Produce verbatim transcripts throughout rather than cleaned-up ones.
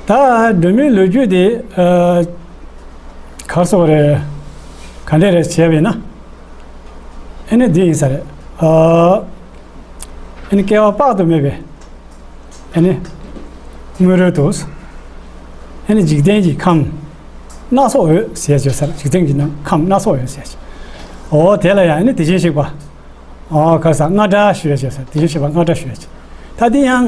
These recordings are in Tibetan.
ད་སྒྲོལ་མའི་ལོ་རྒྱུས་དེ་ཨ་ག་རེ་ཟེར་དགོས་རེད། ག་འདྲས་རེད་བྱས་པས་ན། ཨ་ནི་འདི་ཡིན་ས་རེད། ཨ་ཨ་ནི་བསྐལ་པ་དཔག་ཏུ་མེད་པའི་ཨ་ནི་སྔོན་རོལ་དུ་ཨ་ནི་འཇིག་རྟེན་གྱི་ཁམས་སྣ་ཚོགས་ཡོད་ཟེར་བརྗོད་ས་རེད། འཇིག་རྟེན་གྱི་ནང་ཁམས་སྣ་ཚོགས་ཡོད་ཟེར་བྱས། འོ་དེ་ལ་ཡང་ཨ་ནི་དེ་བཞིན་གཤེགས་པ། ཨོ་ཁ་ས་རྔ་སྒྲ་ཞུ་ཡ་བྱས་ས་དེ་བཞིན་གཤེགས་པ་རྔ་སྒྲ་ཞུ་ཡ་བྱས། ད་དེ་ཡང་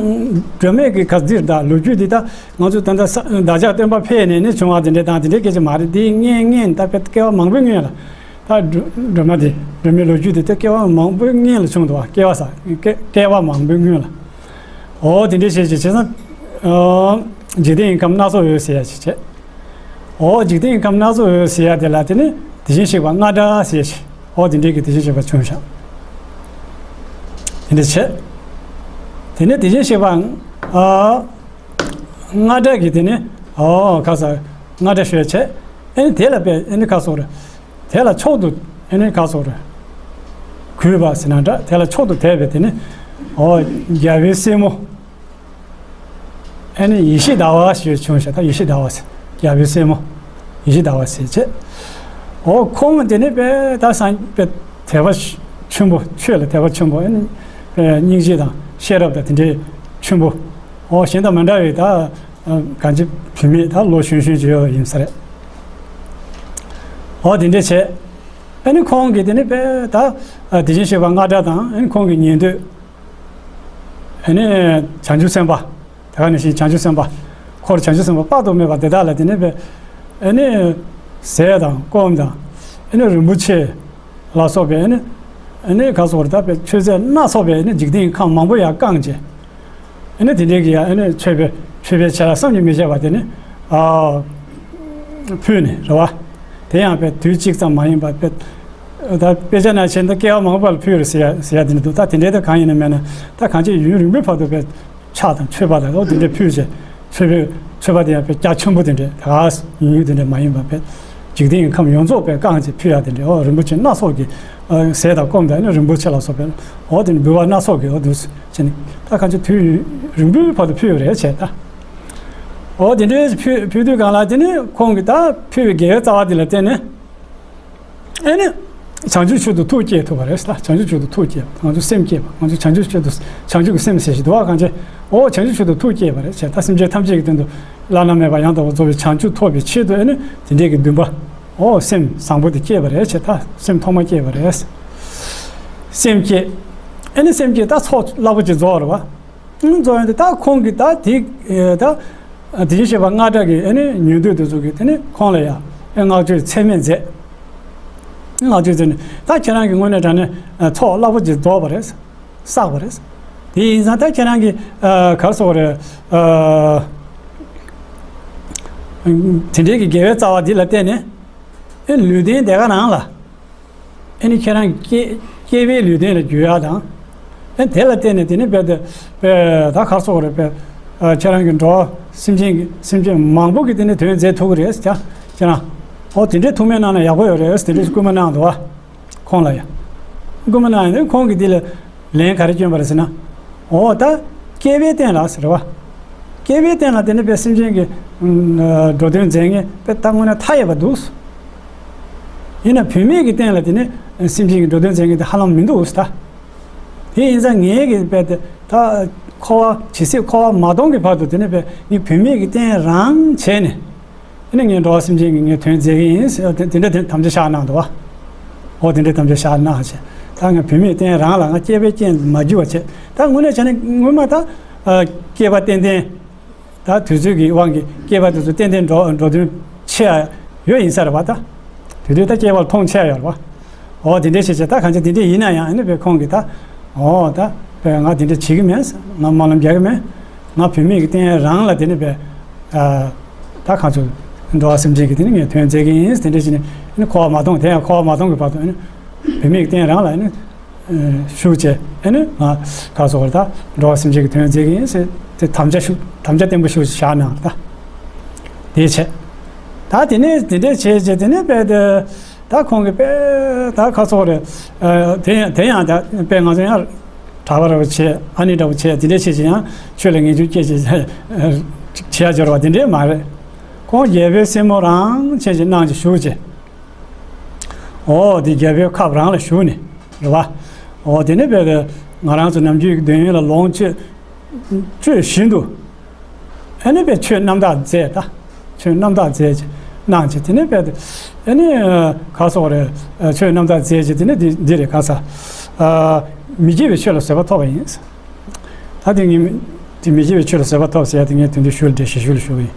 སྒྲོལ་མའི་གི་ཁ་འདིར་ད་ལོ་རྒྱུས་འདི་ད་ང་ཚོ་ད་ལྟ་ས་བདག་ཅག་སྟོན་པ་ཕེབས་ནས་ནི་བྱུང་བ་དེ་འདྲས་དང་དེ་འདྲས་སྐད་ཆ་མ་རེད། དེ་སྔན་སྔན་ད་དཔེ་བསྐལ་པ་མང་པོའི་སྔོན་ལ་ད་སྒྲོལ་སྒྲོལ་མ་དེ་སྒྲོལ་མའི་ལོ་རྒྱུས་དེ་ད་བསྐལ་པ་མང་པོའི་སྔན་ལ་བྱུང་འདུག་བ། བསྐལ་པ་ས་བསྐལ་བསྐལ་པ་མང་པོའི་སྔོན་ལ། ཨོ་དེ་འདྲས་བྱས་བྱས་བྱས་ཙང་། འཇིག་རྟེན་གྱི་ཁམས་སྣ་ཚོགས་ཡོད་ཟེར་ཡ་ཞིག་བྱས། འོ་འཇིག་རྟེན་གྱི་ཁམས་སྣ་ཚོགས་ཡོད་ཟེར་ཡ་དེ་ལ་དེ་ནི་དེ་བཞིན་གཤེགས་པ་རྔ་སྒྲ་ཟེར་ཞིང་། འོ་དེ་འདྲའི་གི་དེ་བཞིན་གཤེགས་པ་བྱུང་ཤག་དེ་འདྲ་བྱས། དེ་ནི་དེ་བཞིན་གཤེགས་པ་ཨ་རྔ་སྒྲ་གི་དེ་ནི་འོ་ཁ་ས་རྔ་སྒྲ་ཞུ་ཡ་བྱས། ཨ་ནི་དེ་ལ་དཔེ་ཨ་ནི་ཁ་སོགས་རེད། དེ་ལ་མཆོག་ཏུ་ཨ་ནི་ཁ་སོགས་རེད། གུས་པ་ཟེར་ན་འདྲ། དེ་ལ་མཆོག་ཏུ་དད་པའི་དེ་ནི་འོ་རྒྱལ་བའི་སྲས་མོ། ཨ་ནི་ཡེ་ཤེས་ཟླ་བ་ཞེས་བྱུང་ཞེས། ད་ཡེ་ཤེས་ཟླ་བ་ཟེར། རྒྱལ་པོའི་སྲས་མོ་ཡེ་ཤེས་ཟླ་བ་ཟེར་བྱས། འོ་ཁོང་དེ་ནི་དཔེ་ད་སངས་དཔེ་དད་པ་ཆེན་པོ། ཆོས་ལ་དད་པ་ཆེན་པོ། ཨ་ནི་དཔེ་སྙིང་རྗེ་དང་ཤེས་རབ་དང་དེ་འདྲའི་ཆེན་པོ། འོ་གཞན་དང་མི་འདྲ་བའི་ད་གང་ཅི་བུད་མེད་ད་ལོ་གཞོན་གཞོན་ཅིག་ཡོད་ཡིན་ས་རེད། འོ་དེ་འདྲས་བྱས། ཨ་ནི་ཁོང་གིས་དེ་ནི་དཔེ་ད་དེ་བཞིན་གཤེགས་པ་རྔ་སྒྲ་དང་། ཨ་ནི་ཁོང་གི་ཉན་ཐོས། ཨ་ནི་བྱང་ཆུབ་སེམས་དཔའ། དེ་ག་ནང་བཞིན་བྱང་ཆུབ་སེམས་དཔའ། འཁོར་བྱང་ཆུབ་སེམས་དཔའ་དཔག་ཏུ་མེད་པ་དེ་དག་ལ་དེ་ནི་དཔེ། ཨ་ནི་ཟས་དང་སྐོམ་དང་། ཨ་ནི་རིན་པོ་ཆེ་ལ་སོགས་པའི་ཨ་ནི་ཨ་ནི་ག་སོགས་རེད། ད་དཔེ་མཆོད་རྫས་སྣ་ཚོགས་པའི་ཨ་ནི་འཇིག་རྟེན་གྱི་ཁམས་མང་པོ་ཡར་བཀང་བྱས། ཨ་ནི་དེ་འདྲའི་གི་ཡ་ཨ་ནི་མཆོད་པའི་མཆོད་པའི་ཆེ་ལ་བསམ་གྱིས་མི་ཁྱབ་པ་དེ་ནི་ཨ་ཕུལ་ནས་རེད་བ། དེ་ཡང་དཔེ་དུས་གཅིག་ཙམ་མ་ཡིན་པར་དཔེ། ད་དཔེ་ཆ་ནང་བྱས་ན་བསྐལ་པ་མང་པོ་ལ་ཕུལ་རེད་ཟེར་ཡ་ཟེར་ཡ་དེ་འདྲ་འདུག་ད་དེ་འདྲའི་ད་གང་ཡིན་ན་མེད་ན་ད་གང་ཅི་ཡུན་རིང་པོའི་བར་དུ་དཔེ་ཕྱག་དང་མཆོད་པ་དང་འོ་དེ་འདྲ་ཕུལ་བྱས། མཆོད་པའི་མཆོད་པ་དེ་ཡང་དཔེ་རྒྱ་ཆེན་པོ་དེ་འདྲ་ད་ག་ཡུན་ཡུན་དེ་འདྲ་མ་ཡིན་པར་དཔེ། འཇིག་རྟེན་གྱི་ཁམས་ཡོངས་རྫོགས་དཔེ་བཀང་བྱས་ཕུལ་ཡ་དེ་འདྲ། འོ་རིན་པོ་ཆེ་སྣ་ཚོགས་ཀྱི་ཨ་ཟས་དང་སྐོམ་དང་ཨ་ནི་རིན་པོ་ཆེ་ལ་སོགས་པའི་འོ་དེ་འདྲ་འབུལ་བ་སྣ་ཚོགས་ཀྱི་འོ་འདུག་སེ་བྱས་ནས་ད་གང་ཅི་དུས་རིང་པོའི་བར་དུ་ཕུལ་ཡོད་རེད་བྱས་ད། འོ་དེ་འདྲའི་ཕུལ་ཕུལ་དུས་སྒང་ལ་དེ་ནི་ཁོང་གིས་ད་ཕུལ་བའི་དགེ་བའི་རྩ་བ་དེ་ལ་བརྟེན་ནས། ཨེ་ནི། བྱང་ཆུབ་མཆོག་ཏུ་ཐུགས་བསྐྱེད་ཐུབ་པ་རེད་ད། བྱང་ཆུབ་མཆོག་ཏུ་ཐུགས་བསྐྱེད་པ། ང་ཚོ་སེམས་བསྐྱེད་པ། ང་ཚོ་བྱང་ཆུབ་མཆོག་ཏུ་བྱང་ཆུབ་ཀྱི་སེམས་ཟེར་ཞིག་འདུག་བ། གང་བྱས། འོ་བྱང་ཆུབ་མཆོག་ཏུ་ཐུགས་བསྐྱེད་པ་རེད་བྱས། ད་སེམས་ཅན་ཐམས་ཅད་ཀྱི་དོན་དུ་བླ་ན་མེད་པ་ཡང་དག་པར་རྫོགས་པའི་བྱང་ཆུབ་ཐོབ་པའི་ཆེད་དུ་ཨེ་ནི་དེ་འདྲས་ཀྱི་འདུན་པ། འོ་སེམས་བཟང་པོ་དེ་བསྐྱེད་པ་རེད་བྱས། ད་སེམས་ཐོག་མ་བསྐྱེད་པ་རེད། སེམས་བསྐྱེད། ཨེ་ནི་སེམས་བསྐྱེད་ད་ཚོགས་རླབས་པོ་ཆེ་རྫོགས་རེད་བ། རྫོགས་ཡོང་དུས་ད་ཁོང་གིས་ད་དེ་ད་དེ་བཞིན་གཤེགས་པ་རྔ་སྒྲ་གི་ཨེ་ནི་ཉན་ཐོས་དེ་ཚོ་གིས་དེ་ནི་ཁོང་ལ་ཡང་ཨེ་བསྔགས་བརྗོད་ཚད་མེད་མཛད། བསྔགས་བརྗོད་མཛད་ནས་ད་ཁྱེད་རང་གི་དངོས་གནས་དྲང་གནས་ཚོགས་རླབས་པོ་ཆེ་རྫོགས་པ་རེད། བསགས་པ་རེད། དེ་ཡིན་ཙང་ད་ཁྱེད་རང་གི་ག་རེ་ཟེར་དགོས་རེད། དེ་འདྲའི་གི་དགེ་བའི་རྩ་བ་འདི་ལ་བརྟེན་ནས་ཨེ་ལུས་རྟེན་དེ་ག་རང་ལ། ཨེ་ནི་ཁྱེད་རང་གི་སྐྱེ་སྐྱེས་པའི་ལུས་རྟེན་ལ་འགྱུར་ཡག་དང་། ཨེ་དེ་ལ་བརྟེན་ནས་དེ་ནི་རྦད་དེ་རྦད་ད་ག་རེ་ཟེར་དགོས་རེད། རྦད་ཨ་ཁྱེད་རང་གི་འགྲོ་བ་སེམས་ཅན་གྱི་སེམས་ཅན་མང་པོ་གི་དེ་ནི་དོན་མཛད་ཐུབ་ཀྱི་རེད་ཟེར་ཁྱེད་རང་། ཨོ་དེ་འདྲའི་ཐུགས་སྨོན་གནང་ན་ཡག་པོ་ཡོད་རེད་ཟེར་དེ་འདྲའི་སྐུལ་མ་གནང་འདུག་བ། ཁོང་ལ་ཡང་སྐུལ་མ་གནང་ཡོད་ནི་ཁོང་གིས་དེ་ལ་ལན་ག་རེ་བསྐྱོན་པ་རེད་ཟེར་ན། འོ་ད་སྐྱེས་པའི་རྟེན་ལ་ཟེར་བ། སྐྱེས་པའི་རྟེན་ལ་དེ་ནི་དཔེ་སེམས་ཅན་གྱི་འགྲོ་དོན་མཛད་མཁན་དཔེ་ད་དངོས་གནས་མཐའ་ཡས་པ་འདུག་ཡིན་ན་བུད་མེད་ཀྱི་རྟེན་ལ་དེ་ནི་སེམས་ཅན་གྱི་འགྲོ་དོན་མཛད་མཁན་དེ་ཧ་ལམ་མི་འདུག་ད། དེ་ཡིན་ཙང་ངས་གི་དཔེ་དེ་ད་འཁོར་བ་ཇི་སྲིད་འཁོར་བ་མ་སྟོངས་ཀྱི་བར་དུ་དེ་ནི་དཔེ་ངས་བུད་མེད་ཀྱི་རྟེན་རང་བྱས་ནས། དེ་ནས་ངས་འགྲོ་བ་སེམས་ཅན་གྱི་ངས་དོན་མཛད་ཀྱི་ཡིན་ཟེར་དེ་དེ་འདྲ་དེ་དམ་བཅའ་བཞག་གནང་འདུག་བ། འོ་དེ་འདྲ་དམ་བཅའ་བཞག་གནང་བྱས། ད་ངས་བུད་མེད་རྟེན་རང་ལ་ང་སྐྱེས་པའི་རྐྱེན་མ་གྱུར་བ་བྱས། ད་དངོས་གནས་བྱས་ན་སྔོན་མ་ད་སྐྱེས་པ་ཏན་ཏན་ད་དུས་ཚོད་ཀྱི་དབང་གིས་སྐྱེས་པ་དེ་ཚོ་ཏན་ཏན་འགྲོ་འགྲོ་དོན་ཆེ་ཡ་ཡོད་ཡིན་ས་རེད་བ་ད། དེ་དུས་ད་སྐྱེས་པ་ལ་མཐོང་ཆེ་ཡ་ཡོད་རེད་བ། འོ་དེ་འདྲས་བྱས་བྱས་ད་གང་ཅི་དེ་འདྲས་ཡིན་ན་ཡང་ཨ་ནི་དཔེ་ཁོང་གིས་ད། འོ་ད་དཔེ་ང་དེ་འདྲས་བྱེད་ཀྱི་མེད། ང་སྨོན་ལམ་རྒྱག་གི་མེད། ང་བུད་མེད་ཀྱི་རྟེན་རང་ལ་དེ་ནི་དཔེ། ད་གང་ཚོད་འགྲོ་བ་སེམས་ཅན་གྱི་དེ་ནི་ངས་དོན་མཛད་ཀྱི་ཡིན་དེ་འདྲས་བྱས་ནས་ཨ་ནི་འཁོར་བ་མ་སྟོངས་དེ་ཡང་འཁོར་བ་མ་སྟོངས་ཀྱི་བར་དུ་ཨ་ནི། བུད་མེད་ཀྱི་རྟེན་རང་ལ་ཨ་ནི། ཞུགས་བྱས་ཨ་ནི་ང་ག་སོགས་ད་འགྲོ་བ་སེམས་ཅན་གྱི་དོན་མཛད་ཀྱི་ཡིན་ཟེར་དེ་དམ་བཅའ་ཞུ་དམ་བཅའ་བརྟན་པོ་ཞུ་བཞག་གནང་ད། དེ་བྱས། ད་དེ་ནས་དེ་འདྲས་བྱས་བྱས་དེ་ནས་དཔེ་དེ། ད་ཁོང་གིས་དཔེ་ད་ཁ་སོགས་རེད། དེ་ཡང་དེ་ཡང་ད་དཔེ་ང་ཚོ་ཡང་གྲྭ་པ་འདྲ་བོ་བྱས་ཨ་ནི་འདྲ་བོ་བྱས་དེ་འདྲས་བྱས་བྱས་ཡང་ཆོས་ལ་ངེས་འབྱུང་སྐྱེས་བྱས། ཅིག་བྱས་ཡ་སྦྱོར་བ་དེ་འདྲས་མ་རེད། ཁོང་རྒྱལ་པོའི་སྲས་མོ་རང་བྱས་ཅིག་གནང་ཅིག་བཞུགས་ཅིག་འོ་དེ་རྒྱལ་པོའི་ཁབ་རང་ལ་བཞུགས་ནས་རེད་བ། འོ་དེ་ནས་བས་ང་རང་ཚོ་ནམ་རྒྱུན་གྱི་འདོད་ཡོན་ལ་ལོངས་སྤྱོད་སྤྱོད་བཞིན་དུ། ཨ་ནི་བས་ཆོས་རྣམ་དག་མཛད་ད། ཆོས་རྣམ་དག་མཛད་ཅིག་གནང་ཅིག་དེ་ནས་བས་ཨ་ནི་ག་སོགས་རེད། ཆོས་རྣམ་དག་མཛད་ཅིག་དེ་ནས་འདི་འདི་རེད། ག་ས་མི་སྐྱེ་བའི་ཆོས་ལ་བཟོད་པ་ཐོབ་པ་ཡིན། ད་དེ་ངས་དེ་མི་སྐྱེ་བའི་ཆོས་ལ་བཟོད་པ་ཐོབ་ཟེར་ཡ་དེ་ངས་དེ་འདྲའི་ཤུལ་འདྲེ་ཞེ་ཤུལ་ཞུ་གི་ཡིན།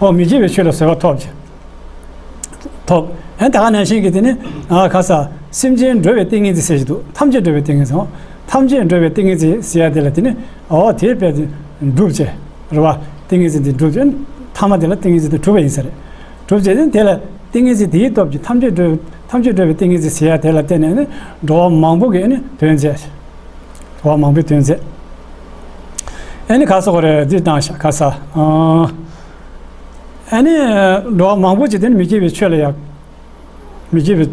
ཨོ་མི་སྐྱེ་བའི་ཆོས་ལ་བཟོད་པ་ཐོབ་ཅིག་ཐོབ། ཨན་ད་ག་ནང་བཞིན་གྱི་དེ་ནི་ཨ་ཁ་ས་སེམས་ཅན་འགྲོ་བའི་ཏིང་ངེ་འཛིན་ཟེར་ཞིག་འདུག་ཐམས་ཅད་འགྲོ་བའི་ཏིང་ངེ་འཛིན། ཨོ་ཐམས་ཅད་འགྲོ་བའི་ཏིང་ངེ་འཛིན་ཟེར་ཡ་དེ་ལ་དེ་ནི་ཨོ་དེ་དཔེ་དེ་འགྲུབ་ཅེ་རེད་བ། ཏིང་ངེ་འཛིན་དེ་འགྲུབ་ཅེ་ཐ་མ་དེ་ལ་ཏིང་ངེ་འཛིན་དེ་གྲུབ་པ་ཡིན་ས་རེད། གྲུབ་ཅེ་དེ་ལ་ཏིང་ངེ་འཛིན་དེའི་སྟོབས་ཀྱིས་ཐམས་ཅད་འགྲོ་ཐམས་ཅད་འགྲོ་བའི་ཏིང་ངེ་འཛིན་ཟེར་ཡ་དེ་ལ་བརྟེན་ནས་ནི་འགྲོ་བ་མང་པོ་གིས་ནི་དོན་མཛད། འགྲོ་བ་མང་པོའི་དོན་མཛད། ཨེ་ནི་ག་སོགས་རེད་འདི་བཏང་ཤག་ག་ས། ཨ་ནི་འགྲོ་བ་མང་པོ་ཅིག་དེ་ནི་མི་སྐྱེ་བའི་ཆོས་ལ་ཡང་། མི་སྐྱེ་བའི་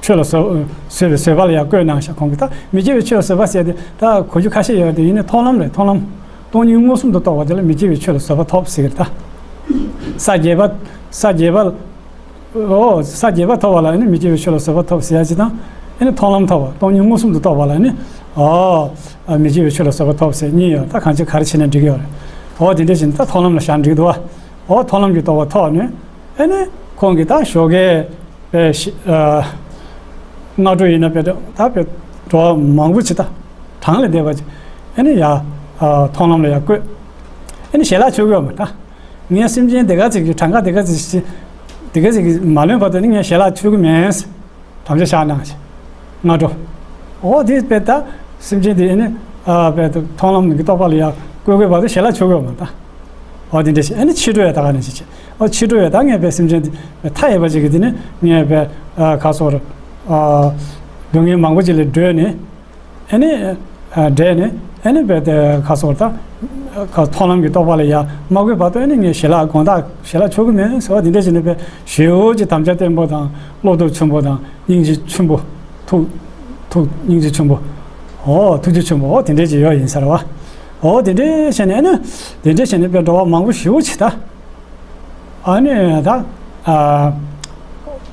ཆོས་ལ་བཟོད་བཟོད་པ་ལ་ཡང་བཀོད་གནང་ཤག་ཁོང་གིས་ད་མི་སྐྱེ་བའི་ཆོས་ལ་བཟོད་པ་ཟེར་དེ་ད་གོ་རྒྱུ་ཁ་ཤས་ཡོད་དེ་ཡིན་ནི་མཐོང་ལམ་རེད། མཐོང་ལམ། སྟོང་ཉིད་མངོན་སུམ་དུ་རྟོགས་པ་དེ་ལ་མི་སྐྱེ་བའི་ཆོས་ལ་བཟོད་པ་ཐོབ་ཟེར་གི་རེད་ད། ས་བརྒྱད་པ། ས་བརྒྱད་པ། ཨོ་ས་བརྒྱད་པ་ཐོབ་པ་ལ་ནི་མི་སྐྱེ་བའི་ཆོས་ལ་བཟོད་པ་ཐོབ་ཟེར་ཡ་ཅིག་དང་། ཨེ་ནི་མཐོང་ལམ་ཐོབ་པ་སྟོང་ཉིད་མངོན་སུམ་དུ་རྟོགས་པ་ལ་ནི་ཨོ་མི་སྐྱེ་བའི་ཆོས་ལ་བཟོད་པ་ཐོབ་ཟེར་གཉིས་ཡོད། ད་གང་ཅི་ག་རེ་བྱས་ན་འགྲིག་གི་ཡོད་རེད། ཨོ་དེ་འདྲ་བྱས་ན་ད་མཐོང་ལམ་ལ་བཞག་འགྲིག་འདུག་བ། ཨོ་མཐོང་ལམ་གྱི་རྟོགས་པ་ཐོབ་ནས་ཨེ་ནི་ཁོང་གིས་ད་ཞོགས་ཀས་པའི་ཤི་ཨ་སྔ་དྲོ་ཡིན་ན་པའི་ད་པའི་འགྲོ་བ་མང་པོ་ཅིག་ད་གྲངས་ལས་འདས་པ་ཅིག་ཨེ་ནི་ཡ་ཨ་མཐོང་ལམ་ལ་ཡ་བཀོད། ཨེ་ནི་ཞལ་ལག་མཆོད་གི་ཡོད་མ་ད། ངས་སེམས་ཅན་དེ་ག་ཅིག་གི་གྲངས་ཀ་དེ་ག་ཅིག་ཅིག་དེ་ག་ཅིག་གི་མ་ལོན་བར་དུ་ནི་ངས་ཞལ་ལག་མཆོད་གི་མེད། དམ་བཅའ་བཞག་གནང་ཞིག་སྔ་དྲོ། འོ་དེ་དཔེ་ད་སེམས་ཅན་དེ་ཨེ་ནི་ཨ་དཔེ་ད་མཐོང་ལམ་གྱི་རྟོགས་པ་ལ་ཡ་བཀོད་དགོས་བར་དུ་ཞལ་ལག་མཆོད་གི་ཡོད་མ་ད། འོ་དེ་འདྲ་ཞིག་ཨེ་ནི་ཕྱི་དྲོ་ཡ་ད་ག་ནས་ཞིག་ཅིག་འོ་ཕྱི་དྲོ་ཡ་ད་ངས་དཔེ་སེམས་ཅན་དེ་མཐའ་ཡས་པ་ཅིག་གི་དེ་ནི་ངས་དཔེ་ཨ་ཁ་སོར་ཨ་སྡུག་བསྔལ་མང་པོ་ཅིག་ལས་སྒྲོལ་ནས། ཨེ་ནི་ཨ་འདྲེས་ནས་ཨེ་ནི་བས་དེ་ཁ་སོར་ད་ཁ་མཐོང་ལམ་གྱི་རྟོགས་པ་ལ་ཡ་མ་བཀོད་བར་དུ་ཨེ་ནི་ངས་ཞལ་ལག་དགོང་དག་ཞལ་ལག་མཆོད་གི་མེད་ཟེར་བ་དེ་འདྲ་བྱས་ནས་བས་ཞེ་བོ་ཅིག་དམ་བཅའ་བརྟན་པོ་དང་བློ་སྟོབས་ཆེན་པོ་དང་སྙིང་རྗེ་ཆེན་པོ། ཐུགས་ཐུགས་སྙིང་རྗེ་ཆེན་པོ། འོ་ཐུགས་རྗེ་ཆེན་པོ་འོ་དེ་འདྲ་ཅིག་ཡོད་ཡིན་ས་རེད་བ། འོ་དེ་འདྲ་བྱས་ནས་ཨེ་ནི་དེ་འདྲ་བྱས་ནས་བས་འགྲོ་བ་མང་པོ་ཞེ་བོ་ཅིག་ད། ཨ་ནི་ད་ཨ་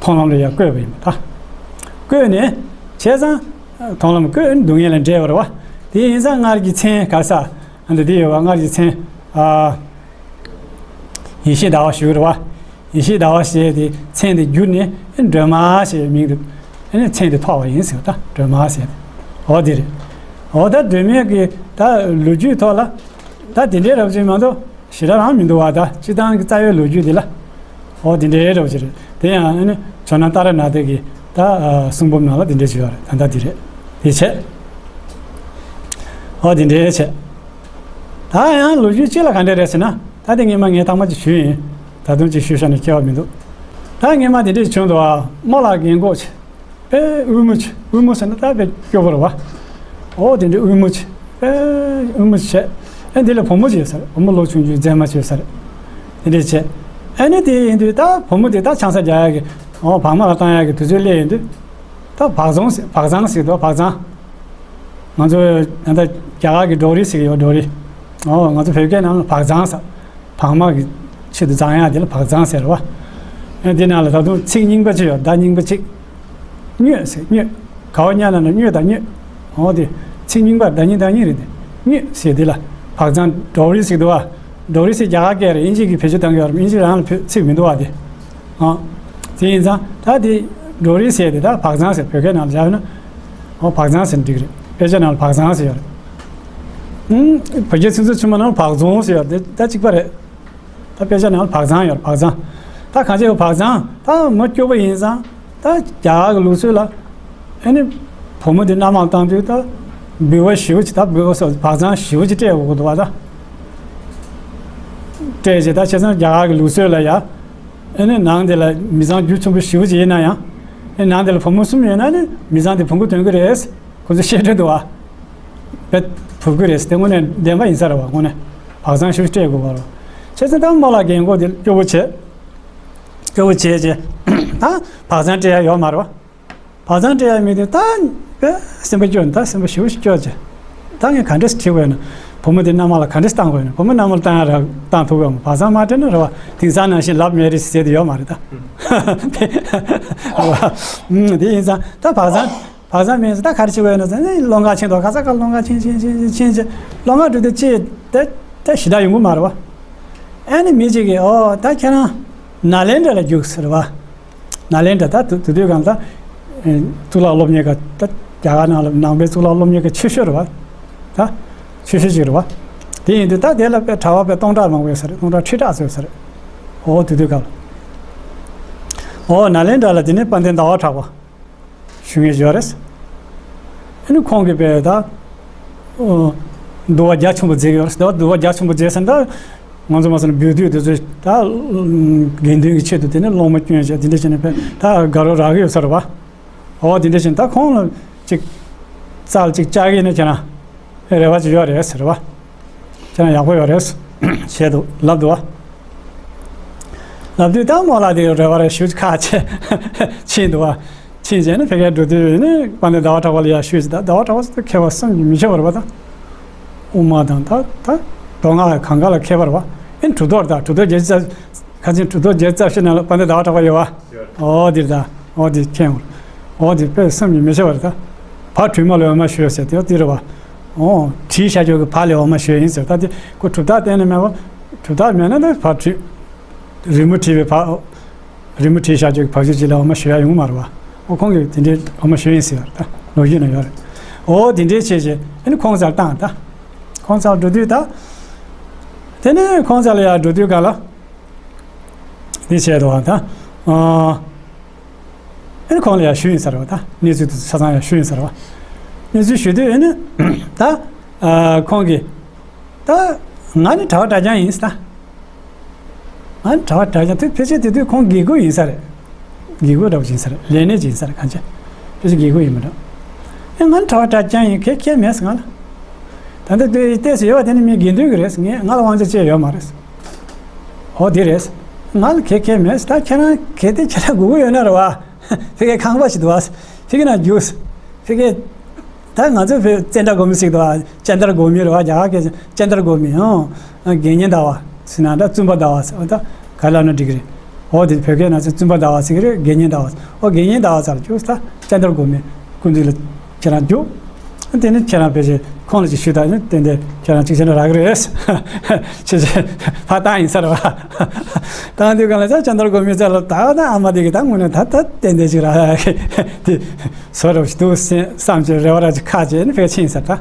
མཐོང་ལམ་ལ་ཡ་བཀོད་པ་ཡིན་པ་ད། བཀོད་ནས་བྱས་ཙང་མཐོང་ལམ་བཀོད་ནས་སྡུག་བསྔལ་ལས་འདྲེས་པ་རེད་བ། དེ་ཡིན་ཙང་སྔར་གྱི་མཚན་ག་ས་ཨ་འདི་འདི་ཡོད་བ། སྔར་གྱི་མཚན་ཨ་ཡེ་ཤེས་ཟླ་བ་ཞུ་གི་རེད་བ། ཡེ་ཤེས་ཟླ་བ་ཞེས་དེ་མཚན་དེ་བསྒྱུར་ནས་སྒྲོལ་མ་ཞེས་མིང་དུ་མཚན་དེ་ཐོགས་པ་ཡིན་ཟེར་བ་ད་སྒྲོལ་མ་ཟེར་ཏེ། འོ་དེ་རེད། འོ་ད་སྒྲོལ་མའི་གི་ད་ལོ་རྒྱུས་ཐོག་ལ་ད་དེ་འདྲའི་རབ་ཅིག་མ་གཏོགས། ཞེ་དྲག་རང་མི་འདུག་བ་ད་སྤྱི་བཏང་གི་རྩ་བའི་ལོ་རྒྱུས་འདི་ལ། འོ་དེ་འདྲའི་རོ་ཅི་རེད། དེ་ཡང་ཨ་ནི་ཇོ་ནང་ཏཱ་ར་ནཱ་ཐ་གི་ད་གསུང་འབུམ་ནང་ལ་དེ་འདྲའི་ཅི་ཡོད་རེད། ད་ད་དེ་རེད། དེ་བྱས། འོ་དེ་འདྲའི་བྱས། ད་ཡང་ལོ་རྒྱུས་གཅིག་ལ་ག་འདྲ་རེད་ཟེར་ན། ད་དེ་སྔས་མ་ངས་ཐང་མ་ཅིག་ཞུས་ཡིན། ད་དུང་ཅིག་ཞུས་བཞག་ན་སྐྱེ་བ་མི་འདུག་ད་སྔས་མ་དེ་འདྲའི་བྱུང་འདུག་བ། རྨོ་ལགས་རྒན་གོག་ཅིག་དཔེ་དབུལ་མོ་ཆེ། དབུལ་མོ་ཟེར་ན་ད་དཔེ་སྐྱོ་པོ་རེད་བ། འོ་དེ་འདྲའི་དབུལ་མོ་ཆེ། དཔེ་དབུལ་མོ་ཆེ། ཨེ་འདི་ལ་བུ་མོ་ཅིག་ཡོད་ས་རེད། བུ་མོ་ལོ་ཆུང་ཆུང་མཛེས་མ་ཅིག་ཡོད་ས་རེད། དེ་འདྲའི་ཆེ། ཨེ་ནི་དེ་ཡིན་དུས་ད་བུ་མོ་དེ་ད་ཆང་ས་རྒྱག་ཡག་གི་འོ་བག་མ་ལ་བཏང་ཡག་གི་དུས་ཚོད་སླེབས་ཡིན་དུས། ད་བག་བཙོང་ཟེར་བག་བཙོང་ཟེར་འདུག་བག་བཙོང་། ང་ཚོ་ད་ལྟ་རྒྱ་གར་གི་ཌོ་རི་ཟེར་གི་ཡོད་ཌོ་རི། འོ་ང་ཚོ་བོད་སྐད་ནང་ལ་བག་བཙོང་ཟེར། བག་མ་གི་ཆེད་དུ་བཙོང་ཡག་དེ་ལ་བག་བཙོང་ཟེར་བ། ཨེ་འདི་ནང་ལ་ད་དུང་ཚིག་རྙིང་པ་ཅིག་ཡོད། བརྡ་རྙིང་པ་ཅིག་སྨྱོས་ཟེར་སྨྱོས། ག་བ་ཉ་ན་ན་སྨྱོས་དང་སྨྱོས། འོ་དེ་ཚིག་རྙིང་པ་བརྡ་རྙིང་བརྡ་རྙིང་རེད་དེ། སྨྱོས་ཟེར་དེ་ལ་བག་བཙོང་ཌོ་རི་ཟེར་འདུག་བ། ཌོ་རི་ཟེར་རྒྱ་གར་སྐད་རེད། དབྱིན་ཇི་གི་བེད་སྤྱོད་བཏང་གི་ཡོད་རེད། དབྱིན་ཇི་རང་ལ་བོད་ཚིག་མི་འདུག་བ་དེ། ཨ། དེ་ཡིན་ཙང་ད་དེ་ཌོ་རི་ཟེར་དེ་ད་བག་བཙོང་ཟེར་བོད་སྐད་ནང་ལ་བཞག་ན། འོ་བག་བཙོང་ཟེར་ན་འགྲིག་གི་རེད། དཔེ་ཆ་ནང་ལ་བག་བཙོང་ཟེར་ཡོད་རེད། ཨུམ། བོད་རྒྱ་ཚིག་མཛོད་ཆུང་མ་ནང་ལ་བག་བཙོང་ཟེར་ཡོད་རེད། དེ་ད་གཅིག་པ་རེད། ད་དཔེ་ཆ་ནང་ལ་བག་བཙོང་ཡོད་རེད། བག་བཙོང་། ད་གང་ཅི་བག་བཙོང་ད་མོ་སྐྱོ་པོ་ཡིན་ཙང་ད་རྒྱ་གར་གི་ལུགས་སྲོལ་ལ་ཨེ་ནི་བུ་མོ་དེ་མནའ་མ་བཏང་དུས་ད་འབུལ་བ་ཞེ་པོ་ཅིག་ད་འབུལ་བ་སོགས་བག་བཙོང་ཞེ་པོ་ཅིག་སྤྲད་དགོས་ཀྱི་འདུག་བ་ད། སྤྲད་བྱས་ད་བྱས་ཙང་རྒྱ་གར་གི་ལུགས་སྲོལ་ལ་ཡ། ཨེ་ནི་ནང་དེ་ལ་མི་ཚང་རྒྱུ་ཆེན་པོ་ཞེ་པོ་ཅིག་ཡིན་ན་ཡང་། ཨེ་ནང་དེ་ལ་བུ་མོ་གསུམ་ཡོད་ན་ནི་མི་ཚང་དེ་བུ་མོ་དོན་གྱི་རེད། ཁོ་ཚོ་བཤད་སྲོལ་འདུག་བ། བེད་ཕུབ་ཀྱི་རེད་ཟེར་དེ་དངོས་གནས་བདེན་པ་ཡིན་ས་རེད་བ། དངོས་གནས་བག་བཙོང་ཞིག་སྤྲད་དགོས་པ་རེད། བྱས་ཙང་ད་རྨོ་ལགས་རྒན་གོག་དེ་སྐྱོ་པོ་བྱས། སྐྱོ་པོ་བྱས་བྱས། ད་བག་བཙོང་སྤྲད་ཡ་ཡོད་མ་རེད་བ། བག་བཙོང་སྤྲད་ཡ་མེད་དུས་ད་བེད་སེམས་པ་སྐྱོ་ནས་ད་སེམས་པ་ཞེ་པོ་ཞིག་སྐྱོ་བྱས། ད་ངས་ག་འདྲས་སེ་བྲིས་དགོས་ན། བུ་མོ་དེ་མནའ་མ་ལ་ག་འདྲས་བཏང་དགོས་ན། བུ་མོ་མནའ་མ་ལ་བཏང་ཡ་ར་བཏང་ཐུབ་ཀྱི་ཡོད་མ་རེད། བག་ཚང་མ་སྤྲད་ན་རེད་བ། དེང་སང་ནང་བཞིན་ལབ་མེ་རི་ཟེར་དེ་ཡོད་མ་རེད་ད། རེད་བ། ཨུམ། དེ་ཡིན་ཙང་ད་བག་ཚང་བག་ཚང་མེད་ཙང་ད་ག་རེ་བྱེད་དགོས་ན་ཟེར་ན། སློང་གར་ཕྱིན་འདུག། ག་ས་ག་སློང་གར་ཕྱིན་ཕྱིན་ཕྱིན་ཕྱིན་ཕྱིན་ཕྱིན། སློང་གར་འགྲོ་དུས་ཅི་ད་ད་ཞེ་དྲག་ཡོང་གི་མ་རེད་བ། ཨ་ནི་མི་གཅིག་གིས། ཨོ་ད་ཁྱེད་རང་ནཱ་ལེནྡྲ་ལ་རྒྱུགས་ཟེར་བ། ནཱ་ལེནྡྲ་ད་དུ་དུས་དུས་གང་ད་ཨེ་གཙུག་ལག་སློབ་གཉེར་ཁང་ད་རྒྱ་གར་ནང་ལ་ནང་པའི་གཙུག་ལག་སློབ་གཉེར་ཁང་ཆེ་ཤོས་རེད་བ། ད་ཆེ་ཤོས་ཅིག་རེད་བ། དེ་ཡིན་དུས་ད་དེ་ལ་དཔེ་གྲྭ་པ་དཔེ་སྟོང་ཕྲག་མང་པོ་ཡོད་ས་རེད། སྟོང་ཕྲག་ཁྲི་ཕྲག་ཙམ་ཡོད་ས་རེད། ཨོ་དུས་དུས་གང་། ཨོ་ནཱ་ལེནྡྲ་ལ་དེ་ནས་དཔལ་ལྡན་ཟླ་བ་གྲགས་པ་ཞུ་མཁན་ཞིག་ཡོད་རེད། ཨ་ནི་ཁོང་གིས་དཔེ་ད་འདུལ་བ་རྒྱ་ཆེན་པོ་མཛད་ཀྱི་ཡོད་རེད། འདུལ་བ་རྒྱ་ཆེན་པོ་མཛད་ཟེར་ན་ད། ང་ཚོ་མ་སོང་ན་འབོད་དུས་དེ་ཚོ་ད་དགེ་འདུན་གྱི་ཆེད་དུ་དེ་ནས་སློབ་མ་བསྐྱོན་བྱས་དེ་འདྲ་བྱས་ནས་ཕེབས། ད་དགའ་རབ་རག་གི་ཡོད་ས་རེད་བ། འོ་དེ་འདྲ་བྱས་ནས་ད་ཁོང་ལ་ཅིག་རྩལ་ཅིག་བཅག་གི་ཡིན་ན་ཁྱེད་རང་རེ་བ་ཅིག་ཡོད་རེད་ཟེར་བ། ཁྱེད་རང་ཡག་པོ་ཡོད་རེད་བྱས་འདུག་ལབ་འདུག་བ། ལབ་དུས་ད་མོ་ལ་དེ་རེ་བ་རེ་ཞུ་ཁག་ཆེ་ཕྱིན་འདུག་བ། ཕྱིན་བྱས་ནས་ཕ་གིར་འགྲོ་དུས་ནི་དཔལ་ལྡན་ཟླ་བ་གྲགས་པ་ལ་ཡར་ཞུས་ཟེར། ད་ཟླ་བ་གྲགས་པ་ཟེར་དུས་མཁས་པ་བསམ་གྱིས་མི་ཁྱབ་པ་རེད་བ། ད་དབུ་མ་དང་ད་ད་མདོ་སྔགས་གང་ག་ལ་མཁས་པ་རེད་བ། ཨེ་གྲུབ་ཐོབ་ད་གྲུབ་ཐོབ་བརྒྱད་ཅུ་རྩ། ཁ་ཆེན་གྲུབ་ཐོབ་བརྒྱད་ཅུ་རྩ་བཞི་ནང་ལ་དཔལ་ལྡན་ཟླ་བ་གྲགས་པ་ཡོད་བ། ཨོ་དེ་རེད་ད། ཨོ་དེ་མཁྱེན། ཨོ་དེ་དཔེ་བསམ་གྱིས་མི་ཁྱབ་པ་རེད་ད། བ་དྲུག་མ་ལ་འོ་མ་ཞུས་ཟེར་དེ་དེ་རེད་བ། ཨོ་བྲིས་བཞག་རྒྱུ་གི་བ་ལ་འོ་མ་ཞུས་ཡིན་ཟེར། ད་དེ་ཁོ་གྲུབ་རྟགས་གཏན་ནས་མེད་པ། གྲུབ་རྟགས་མེད་ན་ད་བ་དྲུག་རི་མོ་བྲིས་པའི་བ། རི་མོ་བྲིས་བཞག་རྒྱུ་གི་བ་ཕྱུགས་གཅིག་ལ་འོ་མ་ཞུ་ཡ་ཡོང་གི་མ་རེད་བ། ཨོ་ཁོང་གིས་དེ་འདྲའི་འོ་མ་ཞུ་ཡིན་ཟེར་བ་རེད་ད། ལོ་རྒྱུས་ན་ཡོད་རེད། ཨོ་དེ་འདྲའི་བྱས་བྱས་ཨ་ནི་ཁོང་རྩར་བཏང་ད། ཁོང་རྩར་འགྲོ་དུས་ད། དེ་ནས་ཁོང་རྩ་ལ་ཡར་འགྲོ་དུས་ག་ལ། དེ་བྱས་འདུག་བ་ད། ཨ་ནི་ཁོང་ལ་ཡར་ཞུས་ཡིན་ཟེར་བ་ད། གནས་ཚུལ་དེ་ཆ་ཚང་ཡར་ཞུས་ཡིན་ཟེར་བ། གནས་ཚུལ་ཞུ་དུས་ཨ་ནི་ད། ཨ་ཁོང་གིས། ད་ང་ནི་གྲྭ་པ་གྲྭ་རྐྱང་ཡིན་ཟེར་ད། ང་ནི་གྲྭ་པ་གྲྭ་རྐྱང་དེ་ཕལ་ཆེར་དེ་དུས་ཁོང་དགེ་བསྐོས་ཡིན་ས་རེད། དགེ་བསྐོས་འདྲ་པོ་ཅིག་ཡིན་ས་རེད། ལས་སྣེ་ཅིག་ཡིན་ས་རེད་གང་ཅི། ཕལ་ཆེར་དགེ་བསྐོས་ཡིན་མི་འདྲ། ཨེ་ང་ནི་གྲྭ་པ་གྲྭ་རྐྱང་ཡིན། གལ་གལ་མེད་ཟེར་ང་ལ། ད་ལྟ་དེ་ལྟས་སུ་ཡོད་པ་དེ་ནི་མི་དགེ་འདུན་གྱི་རེད་ཟེར། ངས་ང་ལ་དབང་ཆ་ཅི་ཡང་ཡོད་མ་རེད་ཟེར། ཨོ་དེ་རེད་ཟེར། ང་ལ་གལ་གལ་མེད་ཟེར། ད་ཁྱེད་རང་གལ་ཏེ་ཁྱེད་རང་དགོས་ཀྱི་ཡོད་ན་རེད་བ། ཕ་གིའི་ཁང་པ་ཞིག་འདུག་བ། ཕ་གི་ནང་རྒྱུགས། ཕ་གི། ད་ང་ཚོ་བོད་ཙནྡྲ་གོ་མི་ཟེར་གྱི་འདུག་བ། ཙནྡྲ་གོ་མི་རེད་བ། རྒྱ་གར་སྐད་ཙནྡྲ་གོ་མི། ཨང་། དགེ་བསྙེན་ཟླ་བ་ཟེར་ན་འདྲ། བཙུན་པ་ཟླ་བ་ཟེར་བ་ད་ག་ལབ་ན་འགྲིག་གི་རེད། འོ་དེ་བོད་སྐད་ནང་ཚོ་བཙུན་པ་ཟླ་བ་ཟེར་གྱི་རེད། དགེ་བསྙེན་ཟླ་བ་ཟེར། འོ་དགེ་བསྙེན་ཟླ་བ་ཟེར་རྒྱུགས་ད་ཙནྡྲ་གོ་མི་སྐུ་མདུན་ལ་ཁྱེད་རང་རྒྱུགས། དེ་ནས་ཁྱེད་རང་ཕལ་ཆེར་ཁོང་ལ་ཅིག་ཞུས་དང་ནི་ཏན་ཏན་ཁྱེད་རང་ཅིག་བྱས་ན་རག་གི་རེད། ཆེ་ཆེ་ཕར་བཏང་ཡིན་ས་རེད་བ། བཏང་དུས་གང་ལ་ཙནྡྲ་གོ་མི་རྩ་ལ་ད་ད་ཨ་མ་དེ་གི་ད་དངོས་གནས་ད་ད་ཏན་ཏན་ཅིག་རག་གི་དེ་བཟོ་འདྲ་པོ་ཞིག་འདུག་བསམ་བསམ་བྱས་རེ་བ་ར་ཅིག་ཁ་བྱས་ནི་ཕར་ཕྱིན་ས་རེད་ད།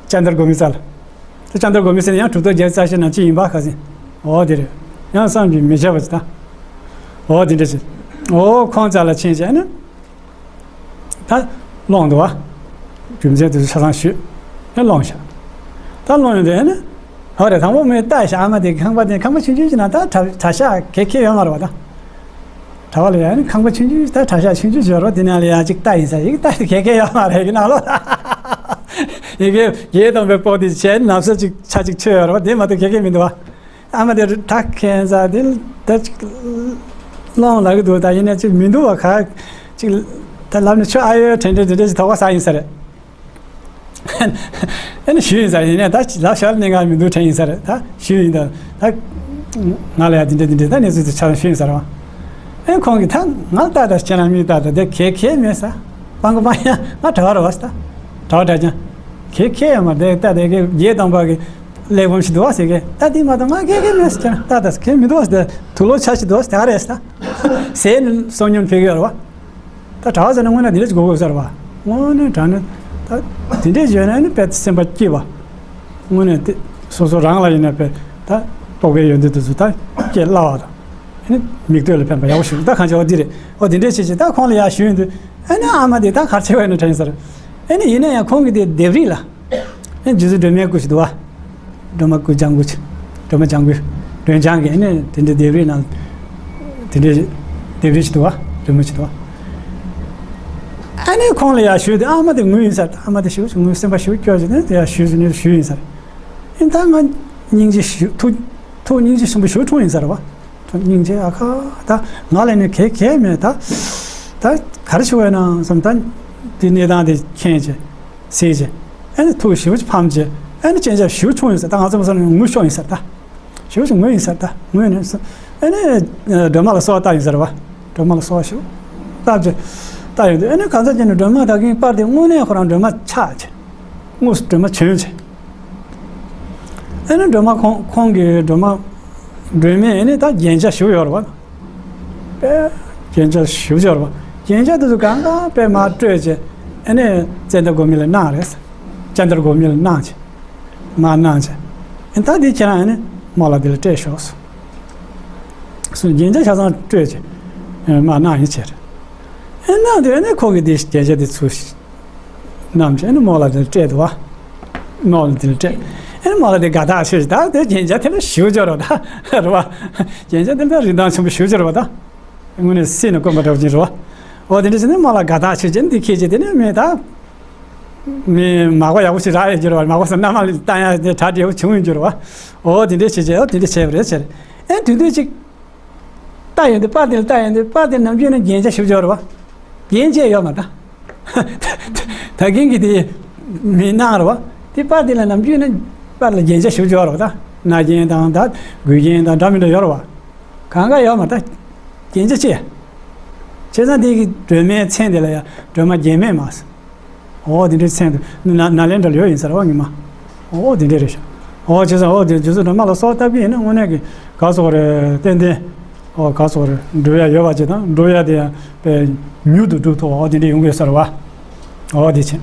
ཙནྡྲ་གོ་མི་རྩ་ལ། དེ་ཙནྡྲ་གོ་མི་ཟེར་ན་ཡང་གྲུབ་ཐོབ་བརྒྱད་ཅུ་རྩ་བཞི་ནང་གཅིག་ཡིན་པ་ཁ་སང་། འོ་དེ་རེད། ཡང་བསམ་གྱིས་མི་ཁྱབ་པ་ཅིག་ད། འོ་དེ་འདྲ་ཅིག་འོ་ཁོང་རྩ་ལ་ཕྱིན་བྱས་ནི། ད་སློང་འདུག་བ། རྒྱུ་མཚན་དེ་ཚོ་ཆ་ཚང་ཞུས། ཨེ་སློང་བཞག་ད་སློང་ཡོང་དུས་ཨེ་ནི། ཧོ་རེད། དང་པོ་མོས་ལྟ་བཞག་ཨ་མ་དེ་ཁང་པ་དེ་ཁང་པ་ཆུང་ཆུང་ཞིག་ན་ད་གྲྭ་གྲྭ་ཤག་ག་གེ་གེ་ཡོད་མ་རེད་བ་ད། གྲྭ་པ་ལ་ཡང་ནི་ཁང་པ་ཆུང་ཆུང་ཞིག་ད་གྲྭ་ཤག་ཆུང་ཆུང་ཞིག་ཡོད་རེད་བ། དེ་ནང་ལ་ཡང་ཅིག་ལྟ་ཡིན་ས་ཡིག་ལྟ་དེ་གེ་གེ་ཡོད་མ་རེད་གི་ནང་ལོགས་ལ། ཡི་གེ་བརྒྱད་སྟོང་པའི་པོ་དེ་བྱས་ནི་ནབ་ས་ཅིག་ཆ་ཅིག་ཆོད་ཡོད་རེད་བ། དེ་མ་གཏོགས་གེ་གེ་མི་འདུག་བ། ཨ་མ་དེ་གྲྭ་ཁེན་ས་དེ་ད་ཅིག་སློང་ལབ་གི་འདུག་ད་ཡིན་ན་ཅིག་མི་འདུག་བ། ག་ཅིག་ད་ལབ་ནས་ཆོ་ཨ་ཡོ་དྲན་དྲན་དྲན་དྲན་ཅིག་དོགས་པ་ཟ་ཡིན་ས་རེད། ཨ་ནི་ཞུས་ཡིན་ས་རེད། ཡིན་ནའི་ད་ལབ་ཤར་གནས་ངར་མི་འདུག་དྲན་ཡིན་ས་རེད། ད་ཞུས་ཡིན། ད་ད་ང་ལ་ཡ་དེ་འདྲ་དེ་འདྲ་ད་གནས་ཚུལ་དེ་ཆ་ཚང་ཞུས་ཡིན་ས་རེད་བ། ཨེ་ཁོང་གིས་ད་ང་ལ་ལྟ་ད་ཁྱེད་རང་མིག་ལྟ་ད་དེ་གེ་གེ་མེད་ས། སྤང་གི་སྤང་ཡ་ང་གྲྭ་པ་རེད་བ་ས། ད་གྲྭ་པ་གྲྭ་རྐྱང་གེ་གེ་ཡོད་མ་རེད། ད་དེ་གེ་བརྒྱད་སྟོང་པ་གི་གླེགས་བམ་ཞིག་འདུག་བ་ཟེར་གི། ད་དེ་མ་གཏོགས་ང་གེ་གེ་མེད་ས། ཁྱེད་རང་ལྟ་ད་ས་གེ་མི་འདུག་བ་ཟེར། དུག་ལོག་ཆ་ཞིག་འདུག་བ་ཟེར་ག་རེད་ས། ཟས་ནི་བསོད་སྙོམས་ཕེབས་གི་ཡོད་རེད་བ། ད་གྲྭ་པ་ཟེར་ན་དངོས་གནས་དེ་འདྲ་ཅིག་དགོས་དགོས་ས་རེད་བ། དངོས་གནས་དྲང་གནས་ད་དེ་འདྲས་བརྗོད་ན་ནི་དཔེ་སེམས་པ་སྐྱིད་པ། དངོས་གནས་དེ་སོ་སོ་རང་ལ་ཡིན་ན་དཔེ་ད་རྟོགས་པའི་ཡོན་ཏན་དེ་ཚོ་ད་སྐྱེ་སླ་བ་དང་། ཨ་ནི་མིག་ལྟོས་ལ་ཕན་པ་ཡག་པོ་ཞིག་ད་གང་བྱེད་འོ་འདི་རེད། འོ་དེ་འདྲས་བྱེད་བྱེད་ད་ཁོང་ལ་ཡར་ཞུས་ཡོང་དུས་ཨ་ནི་ཨ་མ་དེ་ད་གར་ཆེ་བས་ན་དྲན་ས་རེད། ཨ་ནི་ཡིན་ན་ཡང་ཁོང་གི་དེ་ལྡེབས་རིས་ལ། ཨེ་རྗེ་བཙུན་སྒྲོལ་མའི་སྐུ་ཞིག་འདུག་བ། སྒྲོལ་མ་སྐུ་ལྗང་གུ་ཞིག་སྒྲོལ་མ་ལྗང་གུ། སྒྲོལ་ལྗང་གི་ཨེ་ནས་དེ་འདྲའི་ལྡེབས་རིས་ནང་། དེ་འདྲའི་ལྡེབས་རིས་ཞིག་འདུག་བ། སྒྲོལ་མ་ཞིག་འདུག་བ། ཨ་ནི་ཁོང་ལ་ཡར་ཞུས་ཏེ་ཨ་མ་དེ་ངུས་ཡིན་ས་རེད། ཨ་མ་དེ་ཞུ་ཞུ་ངུས་སེམས་པ་ཞུ་སྐྱོ་བྱས་ནས་དེ་ཡར་ཞུས་ཞུ་ནས་ཞུས་ཡིན་ས་རེད། ཨེ་ད་ང་སྙིང་རྗེ་ཞུ་ཐུགས་ཐུགས་སྙིང་རྗེ་ཆེན་པོ་ཞུ་འཁྲུངས་ཡིན་ས་རེད་བ། སྙིང་རྗེ་ཨ་ཁ་ད་ང་ལ་ནི་གལ་གལ་མེད་ད། ད་ག་རེ་ཞུ་བས་ན་བསམ་ད་དེ་གནས་སྟངས་དེ་མཁྱེན་བྱས། ཟེར་བྱས། ཨ་ནི་ཐུགས་ཞེ་པོ་ཅིག་ཕམ་བྱས། ཨ་ནི་རྐྱེན་ཆག་ཞེ་པོ་བྱུང་ཡིན་ས། ད་ང་ཚོ་མ་སོང་ན་ངུ་ཤོར་ཡིན་ས། ད་ཞེ་པོ་ཞིག་ངུ་ཡིན་ས། ད་ངུ་ཡིན་ས། ཨ་ནི་སྒྲོལ་མ་ལ་གསོལ་བ་བཏབ་ཡིན་ས་རེད་བ། སྒྲོལ་མ་ལ་གསོལ་བ་ཞེ་པོ་བཏབ་ཅིག་བཏབ་ཡོང་དུས། ཨ་ནི་གང་ཟག་ཅིག་ནི་སྒྲོལ་མ་ད་གིན་པར་དེ་དངོས་གནས་ཁོ་རང་སྒྲོལ་མ་ཆགས་བྱས། དངོས་སུ་སྒྲོལ་མ་བྱོན་བྱས། ཨ་ནི་སྒྲོལ་མ་ཁོང་ཁོང་གི་སྒྲོལ་མ་སྒྲོལ་མས་ཨ་ནི་ད་རྐྱེན་ཆག་ཞེ་པོ་ཡོད་རེད་བ། དཔེ་རྐྱེན་ཆག་ཞེ་པོ་ཅིག་ཡོད་རེད་བ། རྐྱེན་ཆག་དེ་ཚོ་གང་ག་དཔེ་མར་སྤྲོད་བྱས། ཨ་ནི་ཙནྡྲ་གོ་མི་ལ་གནང་རེད། ཙནྡྲ་གོ་མི་ལ་གནང་བྱས། མར་གནང་བྱས། ཨ་ནི་ད་འདི་ཁྱེད་རང་ཨ་ནི་རྨོ་ལགས་འདི་ལ་སྤྲད་ཤོག་ཟེར། རྐྱེན་ཆག་ཆ་ཚང་སྤྲོད་བྱས། མར་གནང་ཡིན་བྱས། ཨ་ནི་གནང་དུས་ཨ་ནི་ཁོ་གིས་འདི་རྐྱེན་ཆག་འདི་ཚུར་གནང་བྱས། ཨ་ནི་རྨོ་ལགས་འདི་ལ་སྤྲད་འདུག་བ། རྨོ་ལགས་འདི་ལ་སྤྲད། ཨ་ནི་རྨོ་ལགས་འདི་དགའ་ཐག་ཆོད་བྱས། ད་དེ་རྐྱེན་ཆག་དེ་ལ་ཞེ་པོ་ཅིག་ཡོད་རེད་བ། ད་རེད་བ། རྐྱེན་ཆག་དེ་ལ་ད་རིན་ཐང་ཆེན་པོ་ཞེ་པོ་ཅིག་ཡོད་རེད་བ། ད་དངོས་གནས་སྲིད་ནས་བསྐོན་པ་འདྲ་བོ་ཅིག་རེད་བ། འོ་དེ་འདྲ་བྱས་ནས་རྨོ་ལགས་དགའ་ཐག་ཆོད་བྱས། འདི་ཁྱེད་ཀྱིས་དེ་ནས་མི་ད་མི་མག་པ་ཡག་པོ་ཞིག་རག་ཡོད་ཀྱི་རེད་བ། མག་པ་ཟེར་ན་མ་ལ་བཏང་ཡག་དེ་གྲ་བདེ་པོ་བྱུང་ཡོད་ཀྱི་རེད་བ། འོ་དེ་འདྲ་བྱས་བྱས། འོ་དེ་འདྲ་བྱས་པ་རེད་བྱས། ཨ་ནི་དུས་དུས་ཅིག་ལྟ་ཡོང་དུས། པར་དེ་ལ་ལྟ་ཡོང་དུས། པར་དེ་ནམ་རྒྱུན་ནས་རྒྱན་ཆ་ཞེ་པོ་ཅིག་ཡོད་རེད་བ། རྒྱན་ཆ་ཡོད་མ་རེད། ད་གིན་གྱི་དེ་མི་གནང་རེད་བ། དེ་པར་དེ་ལ་ནམ་རྒྱུན་ནས་པར་ལ་རྒྱན་ཆ་ཞེ་པོ་ཅིག་ཡོད་རེད་བ། ད་རྣ་རྒྱན་དང་། ད་མགུལ་རྒྱན་དང་འདྲ་མི་འདྲ་ཡོད་རེད་བ། གང་ག་ཡོད་མ་རེད། ད་རྒྱན་ཆ་ཅི། བྱས་ཙང་དེ་གི་སྒྲོལ་མའི་མཚན་དེ་ལ་ཡང་སྒྲོལ་མ་རྒྱན་མེད་མ་ཟེར། འོ་དེ་འདྲའི་མཚན་དུ་ན་ནཱ་ལེནྡྲ་ལ་ཡོད་ཡིན་ས་རེད་བ། ངེས་མ། འོ་དེ་འདྲ་རེད་ཤག་འོ་བྱས་ཙང་འོ་དེ་རྗེ་བཙུན་སྒྲོལ་མ་ལ་གསོལ་བ་བཏབ་ཀྱི་ཡིན་ན་དངོས་གནས་ཀྱི་ག་ཟེར་དགོས་རེད། ཏན་ཏན། འོ་ག་ཟེར་དགོས་རེད། འགྲུབ་ཡ་ཡོད་པ་ཅིག་དང་། འགྲུབ་ཡ་དེ་ཡང་དཔེ་མྱུར་དུ་འགྲུབ་ཐུབ་པ། འོ་དེ་འདྲ་ཡོང་གི་ཡོད་ས་རེད་བ། འོ་དེ་བྱས།